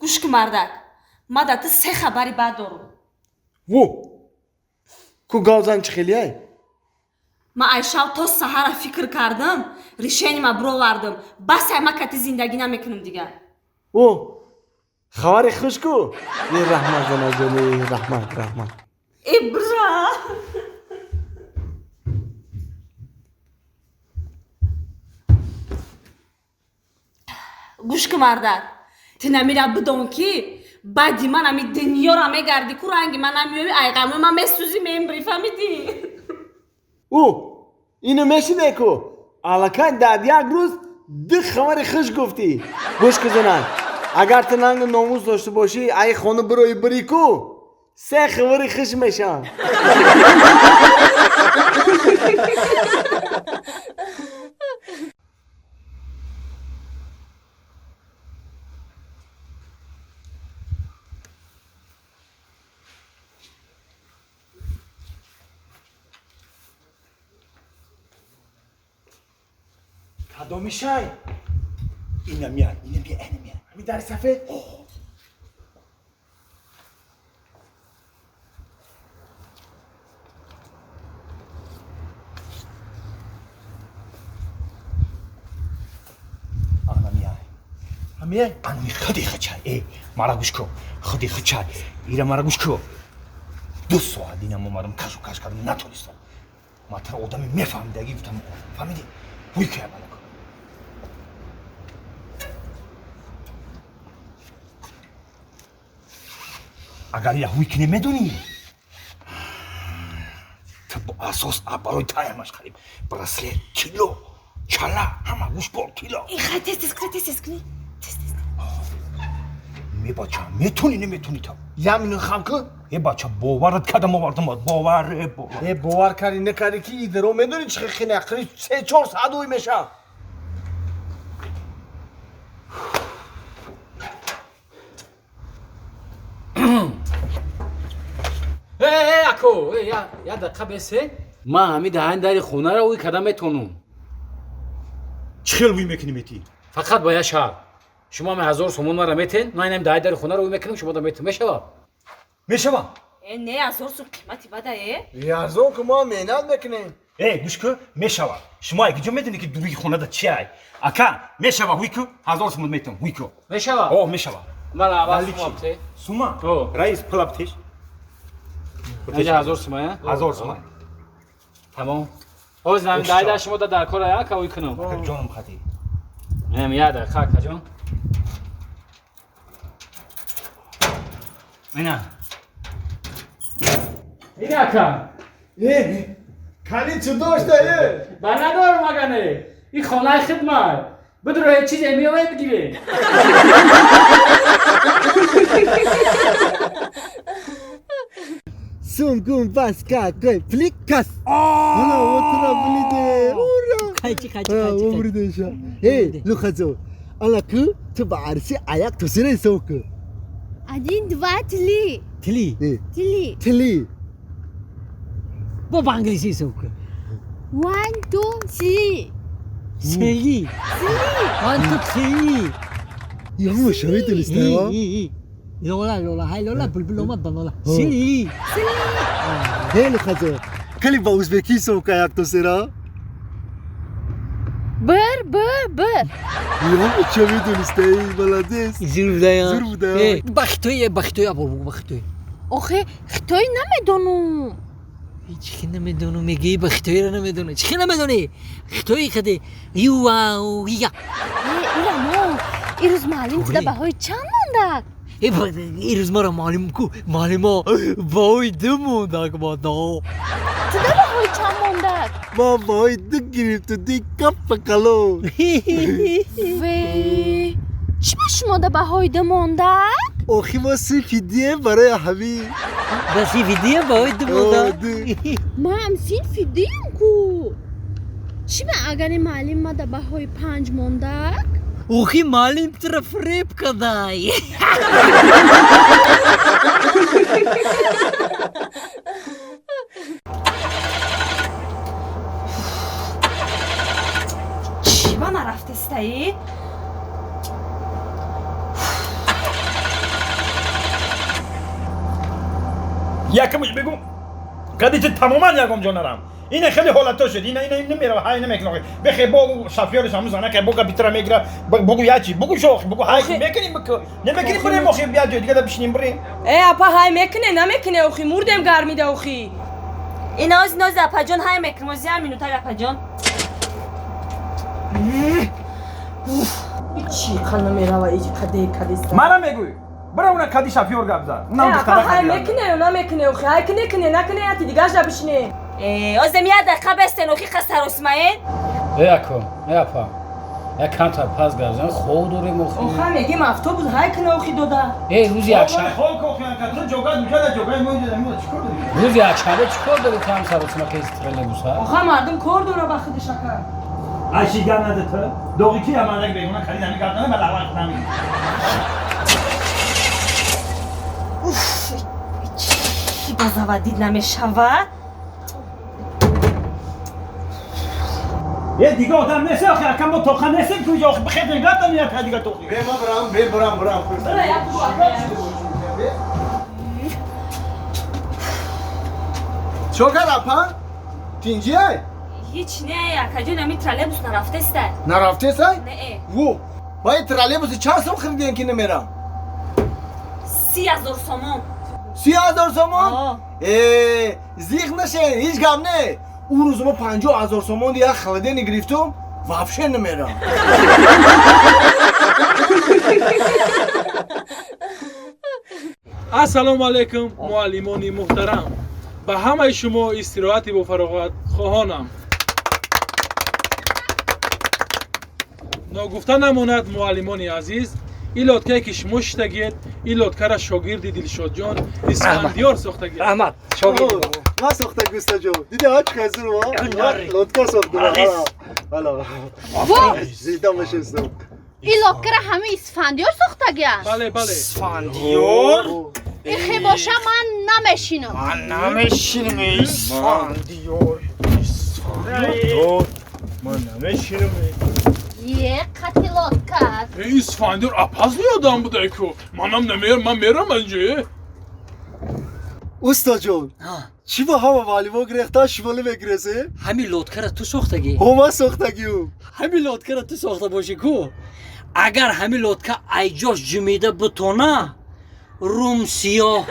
Гӯш ки, мардак, ма да ту се хабари бад дорам. Во! Ку гавзан чӣ хелияй? Ма айшав то саҳара фикр кардам, решенима бировардам. Бас, ай ма кати зиндагӣ намекунам дигар. О! Хабари хуш ку? Е, раҳмат, занаҷони, раҳмат, раҳмат. Э, бра! Гӯш ки, мардак, ту намира бидон, ки баъди ман ами дунёра мегардӣ ку, ранги ман намеёвӣ, айғамои ман месӯзӣ, мембрӣ, фаҳмидӣ? О, ино мешине ку? Аллакай дар як рӯз ду хабари хуш гуфтӣ. Гӯш ки, занак, агар ту нангу номус дошта бошӣ, ай хона бирои бирӣ ку, се хабари хуш мешаванд. Кадоми шай? Ина мия, ина бия, ина мия. Ҳамин дари сафед? Ана мия. Ҳамия? Ани худи хачай. Э, мара гӯш кун. Худи хачай. Ира мара гӯш кун. 2 соат динам омадам, кашу каш кардам, натонистам. Ма тара одами мефаҳмидаги гуфтам, фаҳмидӣ? Ҳуй кая мана. Агар ира ҳуй кине, медонӣ? Ту бо асос барои таямаш хариб. Браслет, тилло, чала, ҳама гӯшбор тилло. Э, хай, тез тез кунӣ, тез тез кунӣ, тез тез. Ме бача, метони, неметони та? Як минут хам кун. Э, бача, боварат кардам, овардам, бовар, э, бовар. Е, бовар кардӣ, накардӣ, ки идаро медонӣ чӣ хеле ақри 3-4 соат ӯй мешавад. Э, э, ако, э, я дақиқа бесе. Ман ҳами даҳани дари хонаро ӯй карда метонум. Чӣ хел ӯй мекунӣ, метӣ? Фақат ба як шарт. Шумо ҳами 1000 сомон мара метен, ман инами даҳани дари хонаро ӯй мекунам, шумо да метон. Мешава? Мешава. Э, не, 1000 сум қимати бада, э. Арзон ку, мо меҳнат мекунем. Э, гӯш кун, мешава. Шумо ай куҷо медонӣ, ки дуруи хонада чи ай? Ака, мешава, ҳуй ку, 1000 сомон метон, ҳуй ку. Мешава? О, мешава. Мара аввал Наличи. сума бите. Сума? О. Раис, пула битеш. Инҷа 1000 сума, э? 1000 сума. Тамом. Ҳозир ҳами даҳани дар шумо да дар кора, ака, ӯй кунам. Ака, ҷоном хати. Ҳам як дақиқа, акаҷон. Ина. Ина, ака. Е, калид чӣ дошта, е? Ба надорам, агане. Ин хонаи хидмат. Бидро, ҳеҷ чизе меояд, бигире. Сум гум бас какой пликас. Ана отра блиде. Ура! Қайчи, қайчи, қайчи. Обридеша. Эй, лухазо. Ана ку ту ба арси аяк тусира ҳисоб ку. Один, два, три. Тли. Э, Три. Тли. Бо ба англисӣ ҳисоб кун. One, two, three. Сеи. One, two, three. Ё, шавидилиста. Лола, лола, ҳай лола, булбул омад ба нола. Сеи. Эй, лухазо. Кали ба узбекӣ ҳисоб ку аяк тусира. Bir, bir, bir. Ё, чавидилиста, эй, молодец. Зур будая. Зур будая. Ба хитои, ба хитои абор бугу, ба хитои. Охе, хитои намедонум. Чӣ намедонам мегӯӣ, ба хитоиро намедонӣ. Чӣ намедонӣ? Хитои хади юа я. Э, ирамо, ирӯз муаллим туда баҳои чанд мондак? Ирӯз маро муаллим ку, муаллимо баҳои ду мондак мадо. Туда баҳои чанд мондак? Ма баҳои ду гирифту, ди каппа калон. Ве, чӣ ба шумода баҳои ду мондак? Охи, мо синфи дием, барои ҳамин. Ба синфи дием баҳои ду мондак. Ду. Маам синфи дием ку. Чӣ ба агари муаллим мада баҳои панҷ мондак? Охи, муаллим туро фиреб кадай. Чӣ ба нарафтестаӣ? Якамш бигум кади ти тамоман ягом ҷо нарам. Ина хеле ҳолато шуд. Ина ина намерава, ҳай намекунам. Бехе бо шофёриш ҳамун занака бо капитра мегира, бугу ячи, бугу шох, бугу ҳай мекунем бик. Намекунем бирем охи я ҷой дига да бишинем бирем. Э апа ҳай мекуне, намекуне охи, мурдем гармида охи. Ина оз ноз апаҷон ҳай мекунем, оз я минута апаҷон. Чӣ қана мерава, иҷ қаде кадиста. Мана мегӯй. Бира уна кади шофёр гап зад. Унам духтара ҳай мекуне ё намекуне охи, ҳай куне куне, накуне яти дигаш да бишине. Озем я дақиқа бестен охи қасаросмаен. Э ако, э апа. Я камтар пас гап зан, хоб дорем охи. Оха мегим автобус ҳай куне охи дода. Э рӯзи якшанбе. Хоб охи анка ту ҷога дуҷа ҷога мо иҷа мо чикор дорӣ? Рӯзи якшанбе чикор дорӣ там саросма кези троллейбус ҳа? Оха мардум кор дора ба худаш ака. Айши гап наде ту. Доғи ки амадак бегуна кади ҳами гап нада ба лағлақ нами. Уф, чӣ базавадид намешава? Е дига одам нест охи, акам мо тоқа нестем ку охи бихед нигоҳ дам як дига тоқи. Бе ма барам, бе барам, барам. Чо кар апа? Тинҷиай? Ҳеҷ не, акаҷон, ами троллейбус нарафтеста. Нарафтесай? Не. Во, бай троллейбуси чанд сом харидем ки намерам? 30,000 сомон. 30,000 сомон? Э, зиқ нашен, ҳеҷ гап не. Ӯ рӯз ма 50,000 сомон як холодильник гирифтум, вообще намерам. Ассалому алайкум, муаллимони муҳтарам. Ба ҳамаи шумо истироҳати бофароғат хоҳонам. Ногуфта намонад, муаллимони азиз, ин лодкае ки шумо шиштагиед, ин лодкара шогирди Дилшодҷон Исфандиёр сохтагиед. Раҳмат, шогирд. Ман сохтагӣ устаҷон. Диди ҳа чӣ хезур ва? Лодка сохтам. Ҳала. Зинда бошед устод. Ин лодкара ҳама Исфандиёр сохтагиаст? Бале, бале. Исфандиёр? Ихе боша ман намешинам. Ман намешинам, Исфандиёр. Исфандиёр. Ман намешинам. Е қати лодка. Исфандиёр опасный одам буда ку. Манам намерам, ман мерам анҷо. Устаҷон, чӣ ба ҳама муаллимо гирехта шумолӣ мегиресе? Ҳамин лодкара ту сохтагӣ? Ҳо, ман сохтагиум. Ҳамин лодкара ту сохта бошӣ ку? Агар ҳамин лодка айҷош ҷумида бутона, рум сиёҳ.